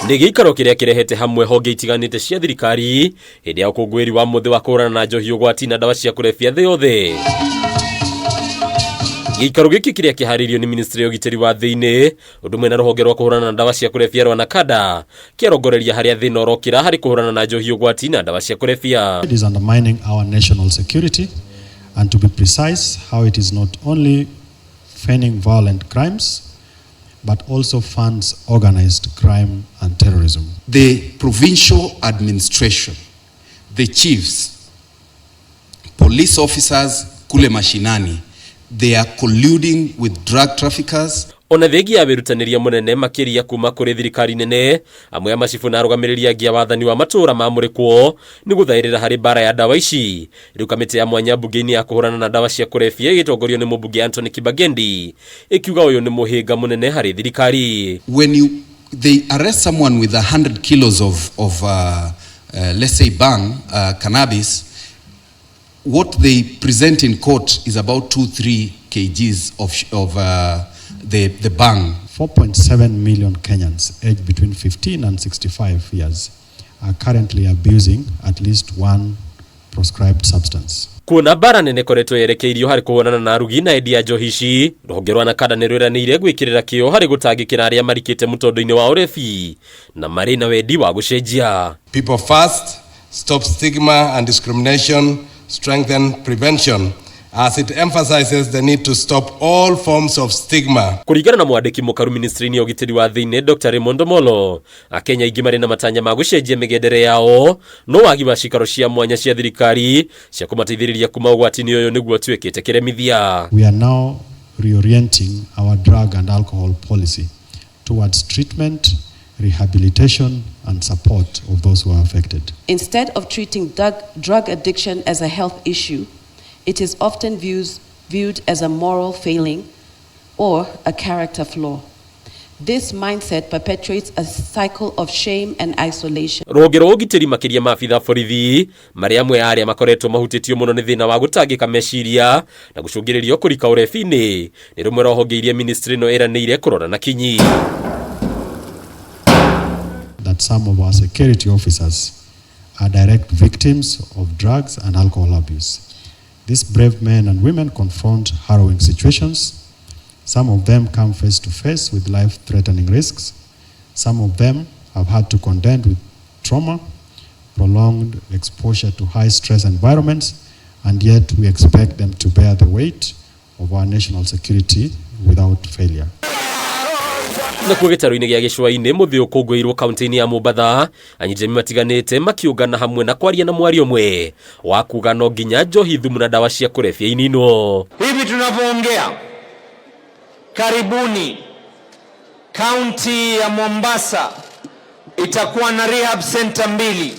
Nĩ gĩikaro kĩrĩa kĩrehete hamwe honge itiganĩte cia thirikari hĩndĩ ya ũkũngũĩri wa mũthĩ wa kũhũrana na njohi ũgwati na ndawa cia kũrebia thĩ yothe. Gĩikaro gĩkĩ kĩrĩa kĩharĩirio nĩ ministry ya ũgitĩri wa thĩinĩ ũndũ ũmwe na rũhonge rwa kũhũrana na ndawa cia kũrebia rwa NACADA kĩarongoreria harĩa thĩna ũrokĩra harĩ kũhũrana na njohi ũgwati na ndawa cia kũrebia. It is undermining our national security, and to be precise, how it is not only feigning violent crimes, but also funds organized crime and terrorism. The provincial administration, the chiefs, police officers kule mashinani, they are colluding with drug traffickers. Ona thengia ya wĩrutanĩria mũnene makĩria kuma kũrĩ thirikari nene, amwe a macibũ na arũgamĩrĩri angĩ a wathani wa matũũra mamũrĩkwo nĩ gũthaĩrĩra harĩ mbara ya ndawa ici. Rĩu kamĩtĩ ya mwanya mbunge-inĩ ya kũhũrana na ndawa cia kũrebia ĩgĩtongorio nĩ mũmbunge Anthony Kibagendi ĩkiuga ũyũ nĩ mũhĩnga mũnene harĩ thirikari. When they arrest someone with 100 kilos of, let's say, bhang, cannabis, what they present in court is about 2, 3 kgs of the bhang. 4.7 million Kenyans aged between 15 and 65 years are currently abusing at least one prescribed substance. Kuona mbara nene ĩkoretwo yerekeirio harĩ kũhũrana na arugi na endia njohi ici, rũhonge rwa NACADA nĩ rwĩranĩire gwĩkĩrĩra kĩo harĩ gũtangĩkĩra arĩa marikĩte mũtondo-inĩ wa ũrebi na marĩ na wendi wa gũcenjia. People first, stop stigma and discrimination, strengthen prevention, as it emphasizes the need to stop all forms of stigma. Kũringana na mwandĩki mũkaru ministry-inĩ ya ũgitĩri wa thĩinĩ Dr. Raymond Omolo, akenya aingĩ marĩ na matanya ma gũcenjia mĩgendere yao, no wagi wa cikaro cia mwanya cia thirikari cia kũmateithĩrĩria kuma ũgwati-inĩ ũyũ nĩguo ũtuĩkĩte kĩremithia. We are now reorienting our drug and alcohol policy towards treatment, rehabilitation, and support of those who are affected. Instead of treating drug addiction as a health issue, it is often viewed as a moral failing or a character flaw. This mindset perpetuates a cycle of shame and isolation. Rũhonge rwa ũgitĩri, makĩria maabitha borithi, marĩ amwe a arĩa makoretwo mahutĩtio mũno nĩ thĩna wa gũtangĩka meciria na gũcũngĩrĩrio kũrika ũrebi-inĩ, nĩ rũmwe rwa honge iria ministry ĩno ĩranĩire kũrora na kinyi. That some of our security officers are direct victims of drugs and alcohol abuse. These brave men and women confront harrowing situations. Some of them come face to face with life threatening risks. Some of them have had to contend with trauma, prolonged exposure to high stress environments, and yet we expect them to bear the weight of our national security without failure. Nakuo gĩtarũ-inĩ gĩa gĩcũa-inĩ, mũthĩ ũkũngũĩirwo kaunti-inĩ ya Mombatha, anyitami matiganĩte makiũngana hamwe na kwaria na mwario ũmwe wa kuga no nginya njohi thumu na ndawa cia kũrebia ininwo. Hivi tunavyoongea, karibuni kaunti ya Mombasa itakuwa na rehab center mbili,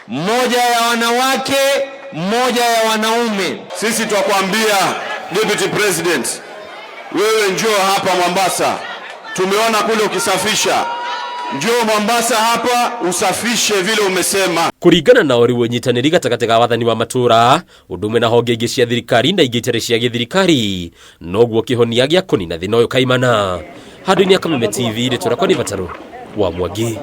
moja ya wanawake, moja ya wanaume. Sisi twakwambia, Deputy President, wewe njoo hapa Mombasa. Tumeona kule ukisafisha, njoo Mombasa hapa usafishe vile umesema. Kũringana na ũrĩ ũnyitanĩri gatagatĩ ga wathani wa matũũra ũndũ ũmwe na honge ingĩ cia thirikari na ingĩ itarĩ cia gĩthirikari noguo kĩhonia gĩa kũnina thĩna ũyũ kaimana. Handũ-inĩ ya Kameme TV, rĩtwa rĩakwa nĩ Batarũ wa Mwangi.